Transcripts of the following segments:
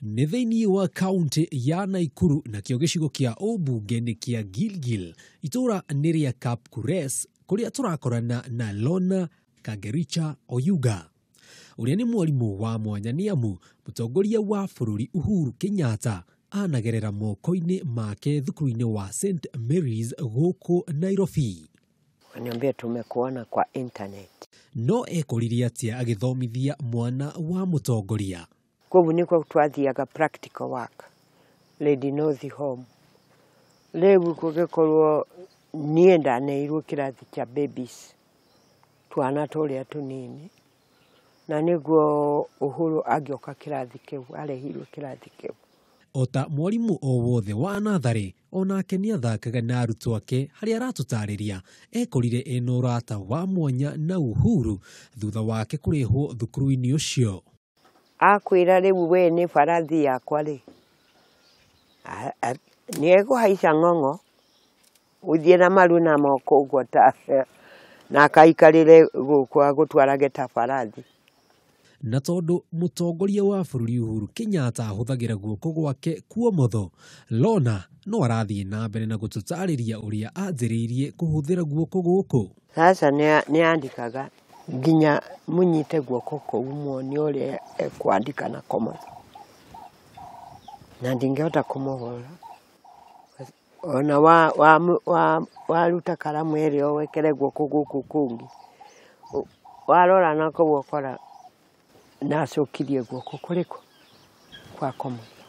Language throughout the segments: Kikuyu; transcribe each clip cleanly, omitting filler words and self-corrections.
Nĩ thĩinĩ wa kaunti ya Naikuru nakĩo gĩcigo kĩa ũmbunge nĩ kĩa Gilgil, itũra nĩ rĩa Kapkures kũrĩa tũrakorana na Lorna Kangericha Oyuga ũrĩa nĩ mwarimũ wa mwanya nĩ amu mũtongoria wa bũrũri Uhuru Kenyatta anagerera moko-inĩ make thukuru-inĩ wa St Mary's gũkũ Nairobi. Niambia tumekuona kwa internet. No ekorire atĩa agĩthomithia mwana wa mũtongoria? Kwoguo nĩkuo twathiaga practical work Lady North Home. Rĩu gũgĩkorwo niĩ ndaneirwo kĩrathi kĩa babies, twana tũrĩa tũnini, na nĩguo Uhuru agĩũka kĩrathi kĩu, arehirwo kĩrathi kĩu. Ota mwarimũ o wothe wa natharĩ onake nĩathakaga na arutwo ake harĩa aratũtarĩria ekorire ena ũrata wa mwanya na Uhuru thutha wake kũrehwo thukuru-inĩ ũcio. Akwĩra rĩu we nĩ barathi yakwa rĩ, nĩegũhaica ng'ong'o ũthiĩ na maru na moko ũguo ta na akaikarĩre gũkũ agũtwarage ta barathi. Na tondũ mũtongoria wa bũrũri Uhuru Kenyatta ahũthagĩra guoko gwake kuomotho, Lorna no arathiĩ na mbere na gũtũtarĩria ũrĩa anjĩrĩirie kũhũthĩra guoko gũkũ. Sasa nĩandĩkaga nginya mũnyite guoko kũu muone ũrĩa ekwandĩka na komotho, na ndingĩhota kũmũhũra ona waruta karamu ĩrĩa wekere guoko gũkũ kũngĩ, warora na kũu ũkora nacokirie guoko kũrĩkũ kwa komotho.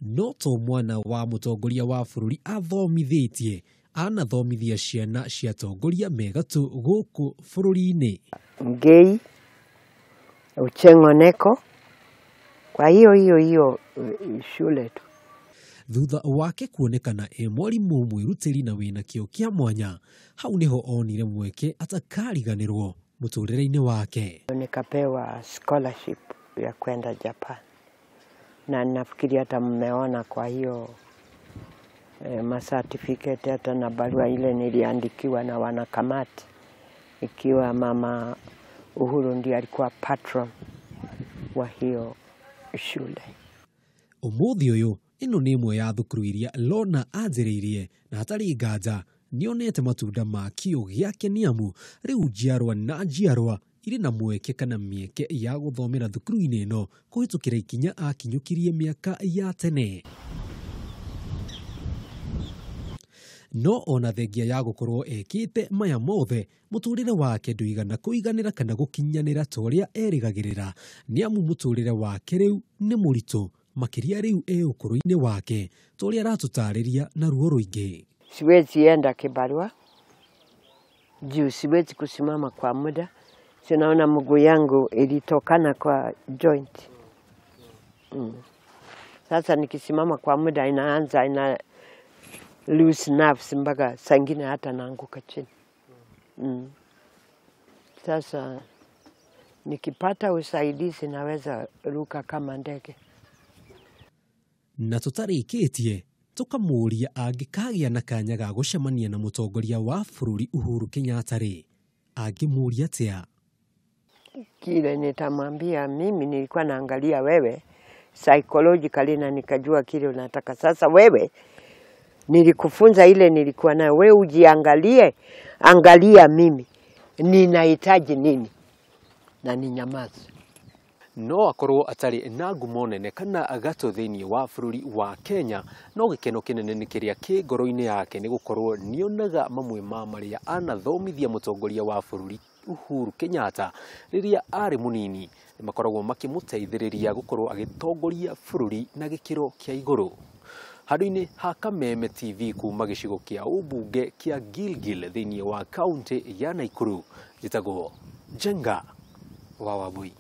No to mwana wa mũtongoria wa bũrũri athomithĩtie, anathomithia ciana cia atongoria me gatũ gũkũ bũrũri-inĩ. Ngei Ochieng' Oneko kwa hiyo hiyo hiyo shule tu. Thutha wake kuonekana e mwarimũ mwĩrutĩri na wĩna kĩo kĩa mwanya, hau nĩho onire mweke atakariganĩrwo mũtũrĩre-inĩ wake. Nikapewa scholarship ya kwenda Japan, na nafikiri hata mmeona kwa hiyo ma certificate hata na barua ile niliandikiwa na wanakamati, ikiwa mama Uhuru ndiye alikuwa patron wa hiyo shule. Ũmũthĩ ũyũ ĩno nĩ ĩmwe ya thukuru iria Lorna anjĩrĩirie na hatarĩ nganja nĩonete matunda ma kĩo gĩake nĩ amu rĩu njiarwa na njiarwa irĩ na mweke kana mĩeke ya gũthomera thukuru-inĩ ĩno kũhĩtũkĩra ikinya akinyũkirie mĩaka ya tene. No ona thengia ya gũkorwo ekĩte maya mothe, mũtũrĩre wake ndũigana kũiganĩra kana gũkinyanĩra ta ũrĩa erĩgagĩrĩra nĩ amu mũtũrĩre wake rĩu nĩ mũritũ makĩria rĩu e ũkũrũ-inĩ wake ta ũrĩa aratũtarĩria na ruo rũingĩ. Siwezi enda kibarua juu siwezi kusimama kwa muda, sinaona mguu yangu ilitokana kwa joint. Sasa nikisimama kwa muda inaanza ina loose nerves mpaka saa ingine hata naanguka chini. Sasa nikipata usaidizi naweza ruka kama ndege. Na tũtarĩkĩtie tũkamũũria angĩkagĩa na kanya ga gũcemania na mũtongoria wa bũrũri Uhuru Kenyatta rĩ, angĩmũũria atĩa? Kile nitamwambia, mimi nilikuwa naangalia wewe psychologically na nikajua kile unataka. Sasa wewe nilikufunza ile nilikuwa nayo, wewe ujiangalie, angalia mimi ninahitaji nini, na ninyamaze. No akorwo atarĩ na ngumo nene kana gatũ thĩinĩ wa bũrũri wa Kenya, no gĩkeno kĩnene nĩ kĩrĩa kĩ ngoro-inĩ yake nĩ gũkorwo nĩonaga mamwe ma marĩa anathomithia mũtongoria wa bũrũri Uhuru Kenyatta rĩrĩa arĩ mũnini nĩ makoragwo makĩmũteithĩrĩria gũkorwo agĩtongoria bũrũri na gĩkĩro kĩa igũrũ. Handũ-inĩ ha Kameme TV kuma gĩcigo kĩa ũmbunge kĩa Gilgil thĩinĩ wa kaunti ya Naikuru, njĩtagwo Njenga wa Wambui.